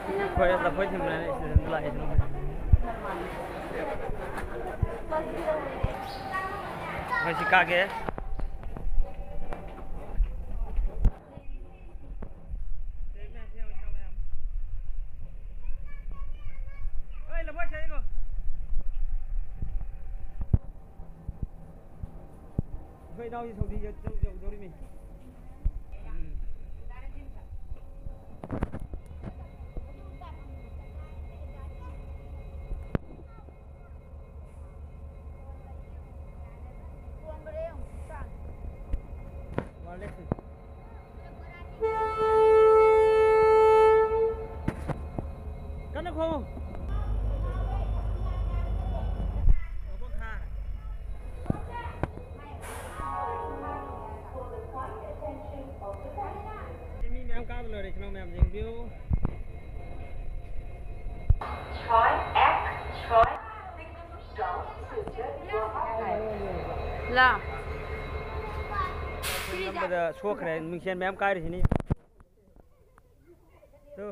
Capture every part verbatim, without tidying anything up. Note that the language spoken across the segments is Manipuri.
ꯑꯩꯈꯣꯏ ꯂꯐꯣꯏ ꯊꯤꯟꯕꯅꯦ, ꯁꯤꯗ ꯂꯥꯛꯏꯁꯤꯅ꯫ ꯑꯩꯈꯣꯏ ꯁꯤ ꯀꯥꯒꯦ꯫ ꯑꯩꯈꯣꯏ ꯏꯅꯥꯎꯁꯤ ꯁꯧꯗꯤ ꯌꯧ-, ꯌꯧꯗꯧꯔꯤꯃꯤ꯫ ꯀꯟꯅ ꯈꯣꯡꯉꯨ꯫ ꯃꯈꯣꯡ ꯈꯥ꯫ ꯁꯤ ꯃꯤ ꯃꯌꯥꯝ ꯀꯥꯕ ꯂꯣꯏꯔꯦ, ꯏꯆꯤꯟ ꯏꯅꯥꯎ ꯃꯌꯥꯝ ꯌꯦꯡꯕꯤꯌꯨ꯫ ꯂꯥ꯫ ꯅꯝꯕꯗ ꯁꯣꯛꯈ꯭ꯔꯦ, ꯃꯤꯡꯁꯦꯟ ꯃꯌꯥꯝ ꯀꯥꯏꯔꯤꯁꯤꯅꯤ꯫ ꯇꯨ,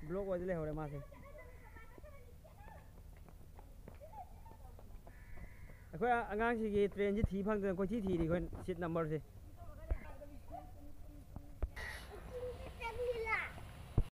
ꯕ꯭ꯂꯣꯛ ꯑꯣꯏꯗ ꯂꯩꯍꯧꯔꯦ ꯃꯥꯁꯦ꯫ ꯑꯩꯈꯣꯏ ꯑꯉꯥꯡꯁꯤꯒꯤ ꯇ꯭ꯔꯦꯟꯁꯤ ꯊꯤ ꯐꯪꯗꯅ ꯀꯣꯏꯊꯤ ꯊꯤꯔꯤ ꯑꯩꯈꯣꯏ ꯁꯤꯠ ꯅꯝꯕꯔꯁꯦ꯫